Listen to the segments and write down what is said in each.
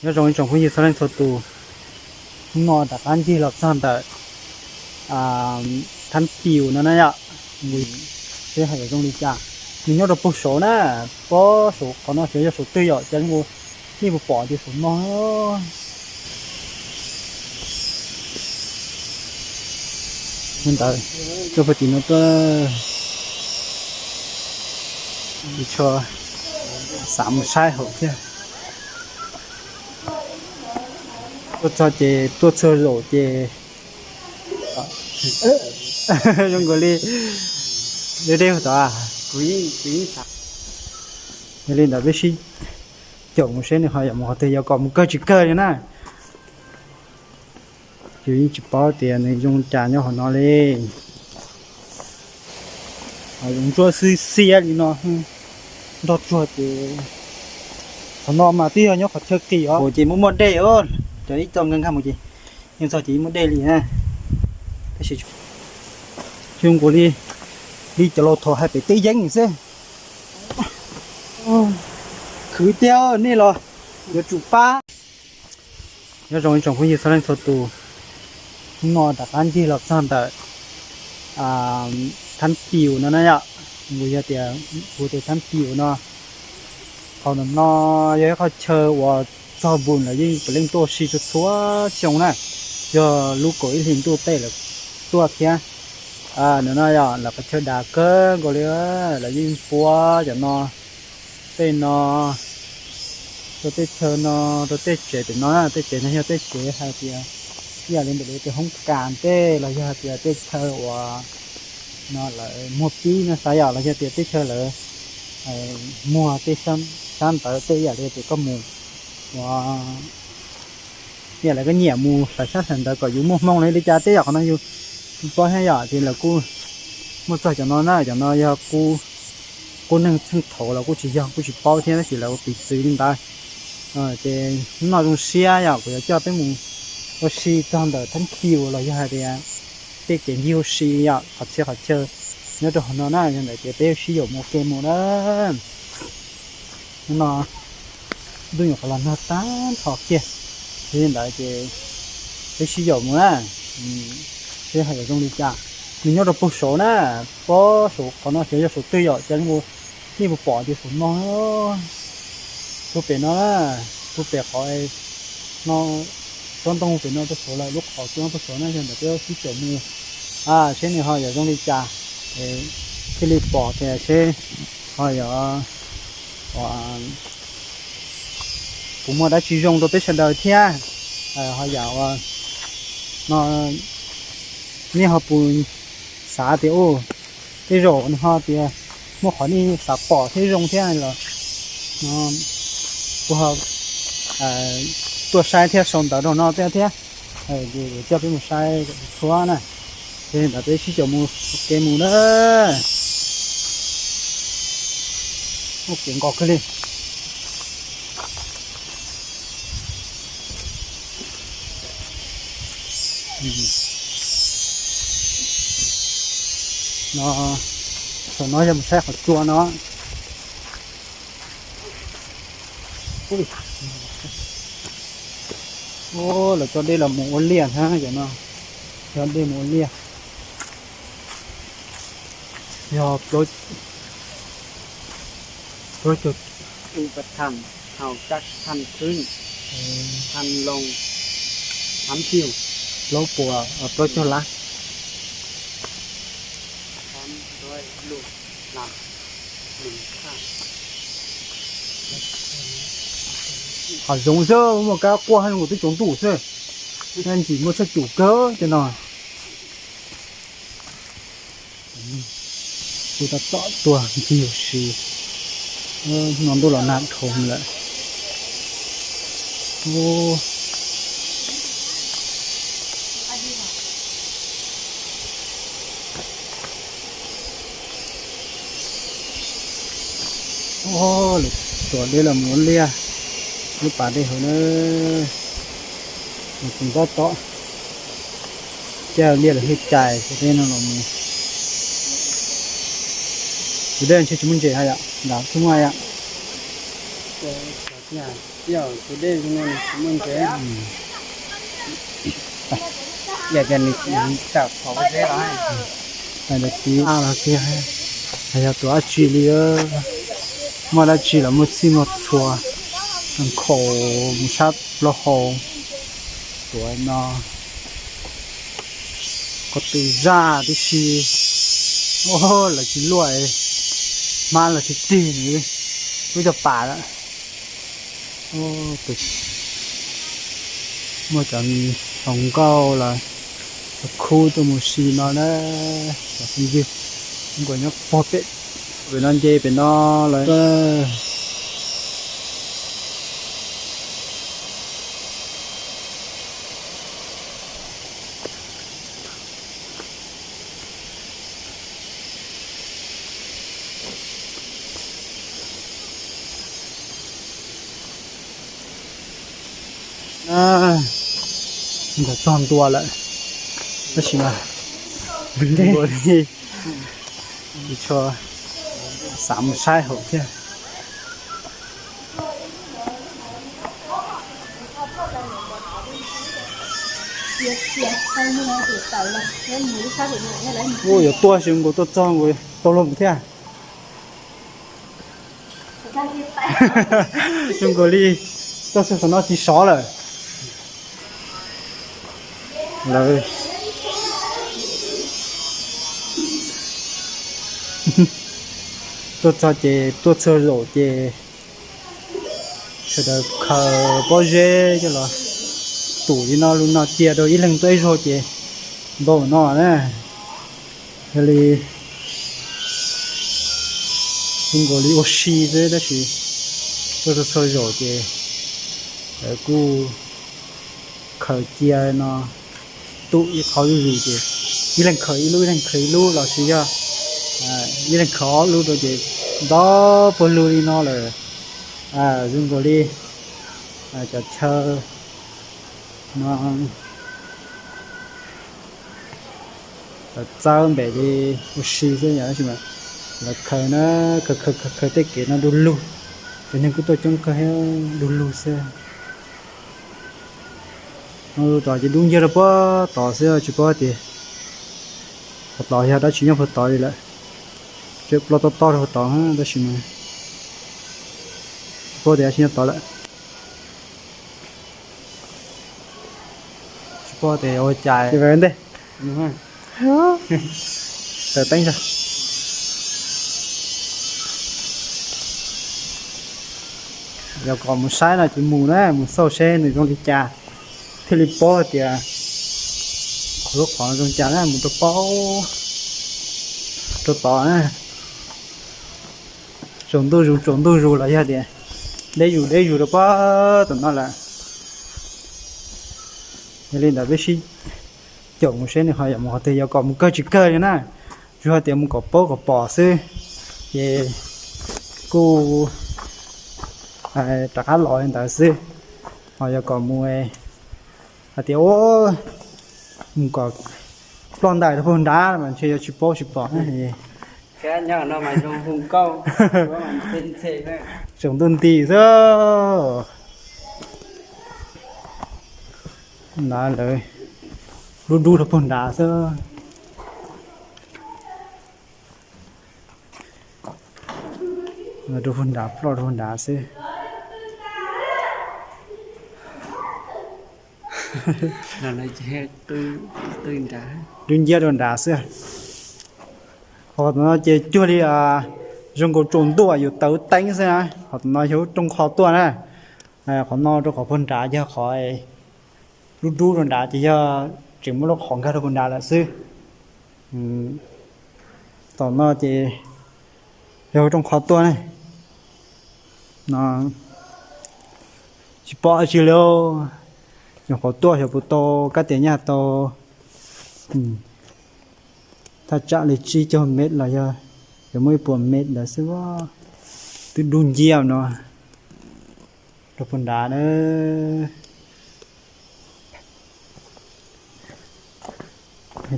Nyob zoo ib tsoom phooj ywg txhua leej txhua tus, hnub no rov qab ncig los txog ntawm Thab Pius no na yom. Seb hais zoo li cas, nws nyob rau puag saud na, puag saud qhov no xyov yog saum twg yom, cas nej puas pom tias saum no. Ntawd, tuaj puag tim no tuaj, tsis tshua xav mus saib hauv thiab. Tuaj txog ces tuaj txhua zaus ces zoo nkaus li deb deb tod. Yog li ntawd peb sib caum mus seb nws ho yuav mus qhov twg, yuav kom mus kawg tsis kawg li na. Yus yeej tsis paub tias nws zoo cas nyob hauv no li. Ho zoo ntsuab xwb xiab li no, nrog tsuag ces qhov no mas twb yog nyob qhov chaw qis os, ces muaj muaj dej os, cov ib txoj nkag nkag mus ces yeej txog ces muaj dej li na. Tab sis zoo nkaus li, li cov laus thaum hais pem teb yeeb xwb. Khwv tiag nej los yuav tsum pab. Nyob zoo ib tsoom phooj ywg txhua leej txhua tus, hnub no rov qab ncig los txog ntawm Thab Pius no na yom. Kuv yog tias, kuv tias Thab Pius no, qhov ntawm no yog ib qhov chaw uas txog npus lawv yeej puav leej tuaj ua si txhua txhua xyoo na, yog lub kaum ib hlis ntuj tej lawv tuaj thiab. Ntawm no yog lawv qhov chaw dav kawg nkaus li, lawv yeej puab cov no, tej no, rau tej chaw no, rau tej tsev pem no na, tej tsev no yog tej tsev hais tias ib yam li ntawm lawv tias hoob kas tej los yog hais tias tej chaw uas no lawv muag pib no xav yom, los yog tias tej chaw lawv muag tej sab ntawd tej ib yam li tias koj mus ua ib yam li koj nyiam mus hlawv sab hlawv ntawd kom yus muaj hmoo li li cas tej yom, qhov no yus paub thiab yom, ces lawv kuj muaj txog cov no na, cov no yog qub neeg txheej thaud los kuj tsis yog kuj tsis paub thiab tab sis lawv ua piv txwv li ntawd. Ces hnub no zoo siab yom, kuv yuav coj peb mus ua si txog ntawm Thab Pius los yog hais tias tej kev ncig ua si yom, qhov txhia qhov chaw nyob rau hauv no na, yog ntawd ces peb sib yaum mus ua ke mus na. Hnub no ntuj nyuam qhuav los nag tag nrho kiag, yog li ntawd ces peb sib yaum mus na, seb hais zoo li cas. Nws nyob rau puag saud na, puag saud qhov no xyov yog saum twg yom, cas nej puas pom tias saum no, puag pem no na, puag pem qhov no, tsob ntoo pem no rau saud lawm, lub qhov tsob puag saud na, yog ntawd peb sib caum mus seb nws ho yuav zoo li cas, thiaj li pom tias seb ho yuav, puas muaj dab tsi zoo rau peb sawv daws thiab. Ho yam uas no nej ho puas xav tias u, tej zaum nws ho tias muaj qhov nej xav pom thiab zoo thiab los no, kuv ho tuaj saib thiab sau ntawv rau no thiab thiab, coj peb mus saib txhua na. Ces ntawd peb sib caum mus ua ke mus na. Ua kev nkaus kawg li. No, saum no yog mus saib qhov tsua no. Lawv coj dej los mus ua liaj thiab cov no, coj dej mus ua liaj. Yog plaub, plaub caug, Thành, Hào Trắc, Thành Khương, Thành Long, Thám Kiều, plaub puas, plaub caug lab. Qhov zoov xwb muaj kab quaj zoo nkaus twb tsaus ntuj xwb, ntxim muaj tshaj cum kawg cov no. Kuv tab tom tuaj ncig ua si, no ntuj los nag dhau lawm. Lawv tsuas dej los mus ua liaj, lub pas dej hauv na, mus tsis tab tom, caj liaj los hwj cais, cov dej no los mus. Tus dej ntshe tsis muaj ntses ha yom, nram tsis muaj yom. Yog tus dej zoo no nws tsis muaj ntses. Yog tias nws tsis tawm qhov pob zeb los, tab tis a los tiag, yog tus dab tsi li, muaj dab tsi los muaj txhij muaj txhua, nkhaus mus sab plaub hau. Tuav no ko tw zaj tib si, lawv tsis luaj, hmab los tig tig nws lub caj pas lawm. Muaj cov hluas nkauj los cov khub tuaj mus si no na, cov phooj ywg, nkaus nyob puag pem, pem no nce pem no lawm. Nkawd txog ntua lawm, tab sis mas nkaus li tsis tshua xav mus saib hauv thiab. Ua yuav tuaj xyov nkaus tuaj txog nkaus tau loo thiab. Zoo nkaus li tuaj txog saum no tsis sov lawm. Lawv tuaj txog ces tuaj txog zaum ces sawv daws khaws pob zeb coj los tum li no lus no cia rau ib leeg tuaj ib zaug ces npaum no na. Yog li zoo nkaus li ua si xwb tab sis tuaj txog txog zaum ces lawv kuj khaws cia no tum ib qho zuj zus ces ib leeg khaws ib lub ib leeg khaws ib lub los sis yog ib leeg khaws ob lub rau ces nto puag lug li no lawm. Zoo nkaus li cov chaw no lawv txawb npem li ua si xwb yom, tab sis mas lawv khaws na, khaws khaws khaws tej kev no du lug, cov neeg kuj tuaj coob kawg thiab, du lug xwb. Tom ces dub nciab rau puag tod xwb tsis paub tias puag tod yog dab tsi nyob puag tod li lawm. Tseem ploj tob tob rau puag tod tab sis mas tsis paub tias dab tsi nyob tod lawm. Tsis paub tias ua cas ntej. Taws teeb zog. Yog kom mus saib no ces mus na, mus xauj seb nws zoo li cas thiaj li paub tias qhov lub qhov zoo cas na, mus rau paub rau tod na. Tsaus ntuj zus tsaus ntuj zus los yog tias deb zus deb zus rau puag tom no lawm. Yog li ntawd peb sib caum mus seb nws ho yuav mus qhov twg, yog kom mus kawg tsis kawg li na, tsuas hais tias mus kom paub kom pom xwb ces kuj rov qab los li ntawd xwb. Ho yog kom mus hais tias mus kom ploj ntais rau puag nrad mas ntshe yuav tsis paub tsis pom. Tsaus ntuj nti xwb. Na lawv dub dub rau puag nrad xwb. Rau puag nrad ploj rau puag nrad xwb. Dub nciab rau nrad xwb. Qhov tom no ces cuag li zoo nkaus tsaus ntuj yus taws teeb xwb na. Qhov tom no yog lub rooj qho tuaj na. Qhov no rau qhov puag nrad yog qhov dub dub rau nrad ces yog tseem muaj lub qhov nkag rau puag nrad lawm xwb. Tom no ces yog lub rooj qho tuaj ne. No tsis pom dab tsi li. Nyuam qhuav tuaj xyov puas tau kab tias nyaj tau thaj tsam li tsib caug mev los yog yuav muaj ib puas mev ntawd xwb. Twb dub nciab no rau puag nrad na.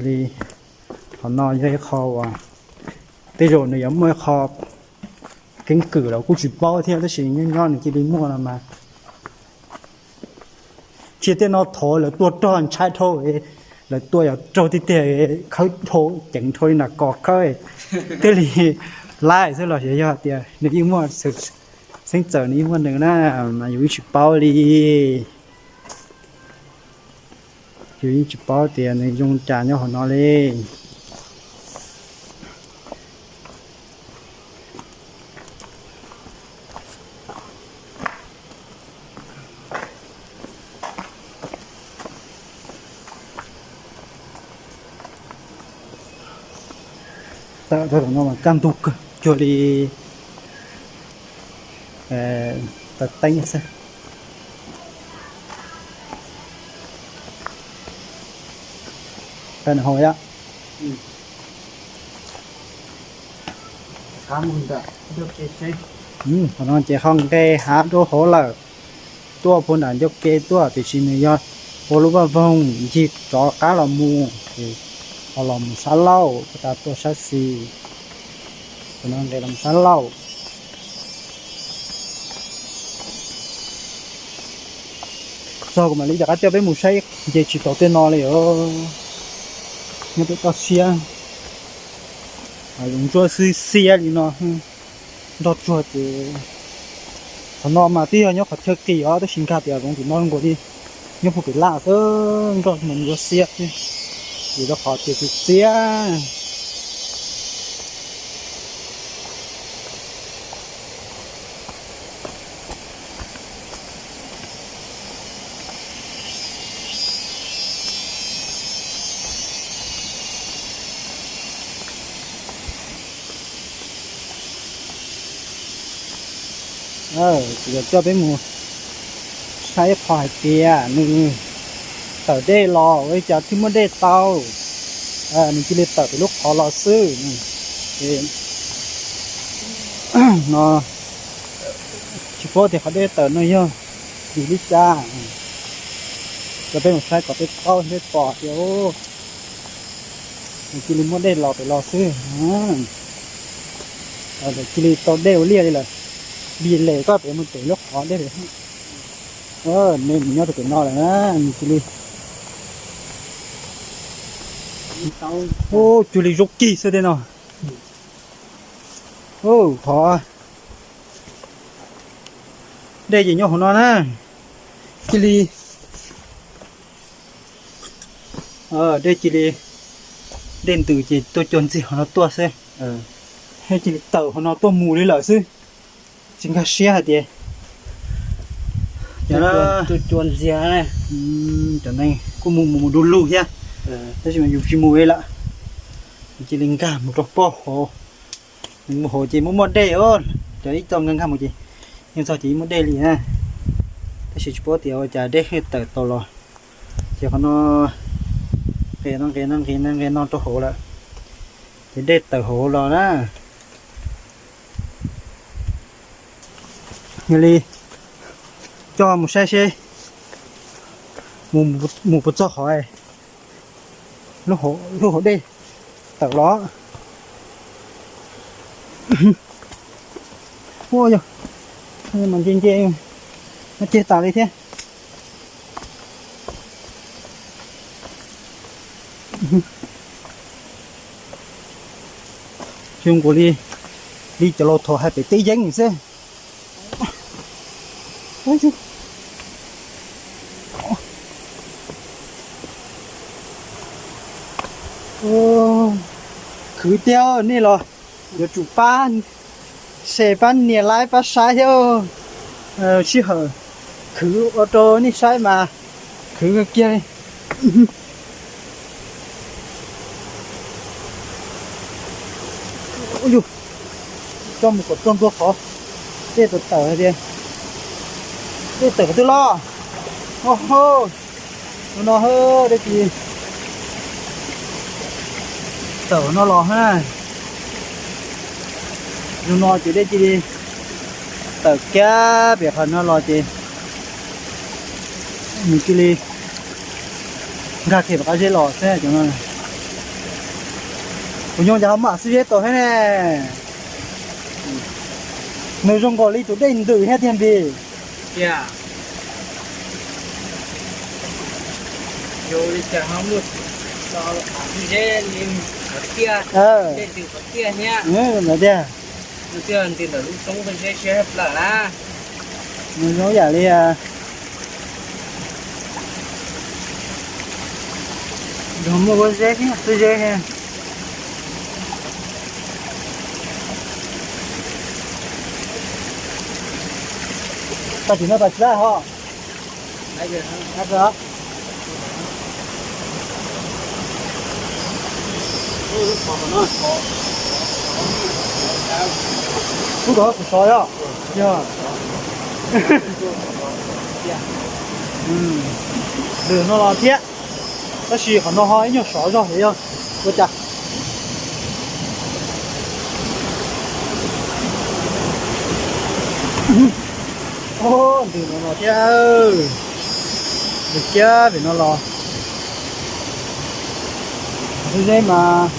Li qhov no yog ib qho uas tej zaum nws yuav muaj ib qho keeb kwm los kuj tsis paub thiab, tab sis nyob nyob nws cia li muaj no mas. Tsiaj tej no thov lawv tua rog ntshai dhau, lawv tua yog raug tiag tiag, khawb dhau ceev dhau li nram kos khawb, thiaj li laib xwb los xyov yog tias nws yeej muaj xeeb txawm nws yeej muaj nws na, mas yus yeej tsis paub li. Yus yeej tsis paub tias nws zoo cas nyob hauv no li. Tawm tau no mas kaj ntug kawg cuag li tawm teeb xwb. Qhov no ces ho nqes hav rau hauv lawm, tuaj puag nram ncauj ke tuaj, tiam sis nws yog ua lub vaj voog ncig rov qab los mus, ho los mus sab laug, tas tuaj sab xis, no nqes los sab laug. Txog kuv mam li rov qab coj peb mus saib, nce tsis tau tej no li os. Nyob pem toj siab, zoov ntsuab xwb xiab li no. Nroj tsuag ces qhov no mas twb yog nyob qhov chaw qis os, tab sis nkag tias zoov tim no nkaus li nyob puag pem laj xwb, nroj mas ntsuab xiab xwb, vim rau qhov tias txias txias. Kuv yuav coj peb mus saib qhov hais tias nws tawm dej los ua li cas thiaj muaj dej tau. Nws cia li tawm pem lub qhov los xwb. No tsis paub tias qhov dej tawm no yog vim li cas. Coj peb mus saib kom peb paub peb pom tias nws cia li muaj dej los pem los xwb. Cia li tau dej ua liaj li lawm. Vim lem koj pem mus pem lub qhov dej pem. Nws mus nyob rau pem no lawm na, nws cia li, ua cuag li zaub kig xwb tej no. Qhov dej ces nyob hauv no na, cia li, dej cia li, dej ntws ces tuaj cuag ntxig hauv no tuaj xwb. Dej cia li tawm hauv no tuaj mus li lawm xwb. Tsis nkag siab hais tias, cov, cov neeg kuj mus mus mus du lug thiab, tab sis mas yus tsis mus li lawm. Cia li nkag mus rau pem hauv, mus hauv ces muaj muaj dej os, cov ib co nkag nkag mus ces yeej txog ces yeej muaj dej li na. Tab sis tsis paub tias ua cas dej thiaj tawm tau los. Ces qhov no nqes no nqes no nqes no nqes no rau hauv lawm, ces dej tawm hauv los na. Yog li coj mus saib seb mus puas txog qhov lub hauv dej tawm los. Ua yog mas nce nce, no ceg tas li thiab. Zoo nkaus li, li cov laus thaum hais pem teb yeeb xwb. Khwv tiag nej los yuav tsum pab share pab nias like pab saib thiab. Sij hawm khwv ua rau nej saib mas khwv kawg kiag li. Ua yus, coj mus kom txog ntua qhov dej tawm tawm tias, dej tawm qhov twg los? Ho, no dej cia li tawm no los ha. Zoo no ces dej cia li tawm kiag pem qhov no los ces nws cia li nkag kiag pem qab zeb los xwb cov no. Kuv nyob cas ho mam xwb zeb tau thiab ne. Nws zoo nkaus li tus dej ntws thiab tiag Npis. Tiag. Zoo li cas ho muaj txoj zeb li qhov tiaj, dej ntws qhov tiaj thiab. Tiag. Nws twb ntws ntawm lub roob txoj zeb siab plaws na. Nws zoo yam li Nrog muaj pob zeb thiab txoj zeb. Tag tim no tas tsis laj ho. Ub, tau kuv sov yog. Yog. Lwm no los thiab, tab sis qhov no ho ib nyuag sov zog thiab yog ua cas. Ntws no los thiab, ntws kiag pem no los. Tus zeb mas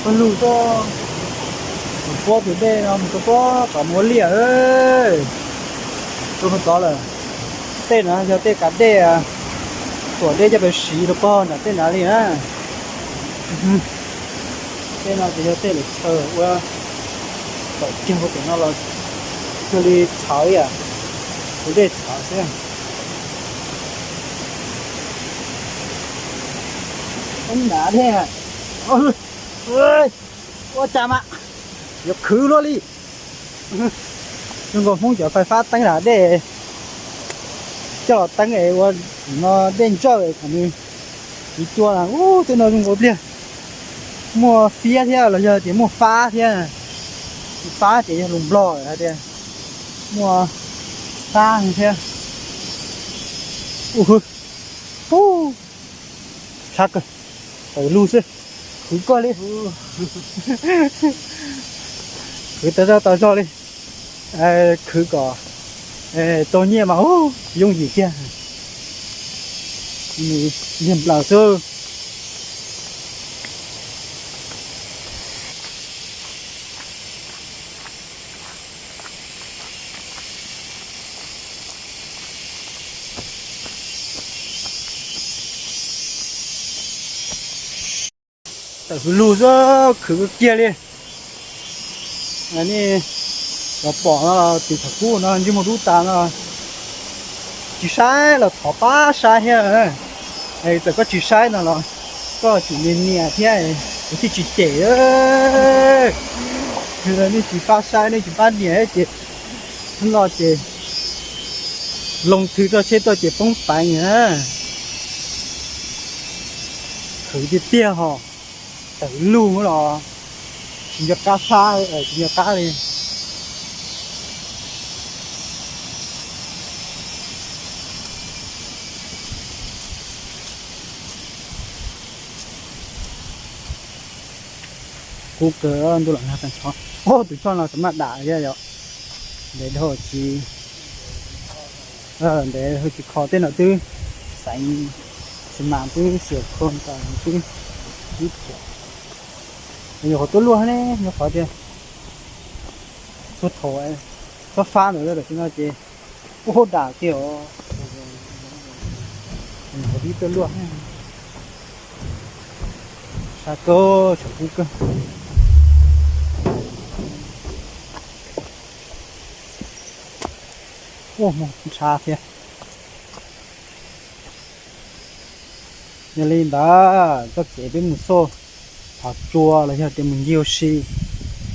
pawg lug tuaj, tus puab tus dej no mus rau puag tod mus ua liaj. Rau puag tod lawm. Tej no yog tej kav dej, tuam dej coj pes siv rau puag nram tej nrad li na. Tej no ces yog tej lawv chaw ua tawm kiag puag pem no los cuag li txhawv ib yam, tus dej txhawv xwb. Ub, nrad thiab. Ua cas mas yuav khwv luaj li. Zoo nkaus Hmoob cov fais fab teeb nram dej, coj los teeb es ua no dej ntsawj es kom nws tsis cua na. Ub, tej no zoo nkaus pliag muaj fiab thiab los yog tias muaj fab thiab. Fab ces yog lus Nplog hais tias muaj fab thiab. Ub, ub, tshab kawg, tawm lug xwb, khwv kawg li. Khwv tas zog tas zog li. Khwv kom tau nyiaj mas ub yooj yim kiag. Nws liag nplaws xwb. Tawm hwv lug xwb, khwv kiag li. Nej los pom no, tus thaum kub no ntsej muag dub tas no, tsis saib los thov pab saib thiab. Txawm koj tsis saib no los koj tsum nias nias thiab, kuv thiaj tsis cem. Nej tsis pab saib, nej tsis pab nias ces hnub no ces loo thw txoj tsheb tuaj ces poob peev na. Khwv tiag tiag ho, tawm lug los tsis nco qab sab, tsis nco qab li. Kub kawg, ntuj los nag tag nrho. Tus choj no tseem maj dam thiab yom. Ntev dhau tsis, ntev dhau tsis kho tej no twb xeev xis mas twb xiam kho tas twb ib, nyuam qhuav tuaj luaj ne, nyuam qhuav tias txhua thaum txhob fab ntawd tam sim no ces ub hauj dam kiag os. Nyuam qhuav pib tuaj luaj. Sab kawg, tshav kub kawg. Ua moog ntshav thiab. Yog li ntawd txoj kev peb mus xauj qhov tsua los yog tias mus ncig ua si,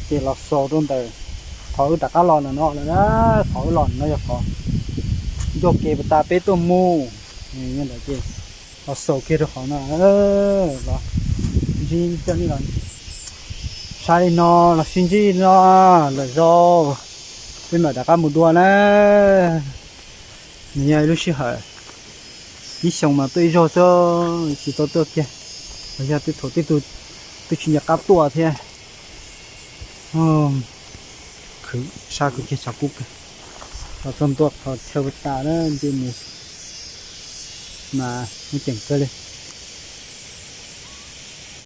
ces los xaus rau ntawm qhov wb rov qab los ntawm no lawm na. Qhov wb los no yog qhov ncauj kev puas tas peb tuaj mus. Yog ntawd ces los xaus kiag rau qhov no, los ntsib coj nej los saib li no, los sib ntsib li no lawm zaum peb mam rov qab mus dua na. Nws yog ib lub sij hawm ib xyoo mas tuaj ib zaug xwb, tsis tau tuaj kiag, los yog tej thaum tej tug twb tsis nco qab tuaj thiab. Khwv sab kawg kiag, tshav kub kawg. Los txog ntua qhov chaw puas tas na, nce mus mas muaj ceem kawg li.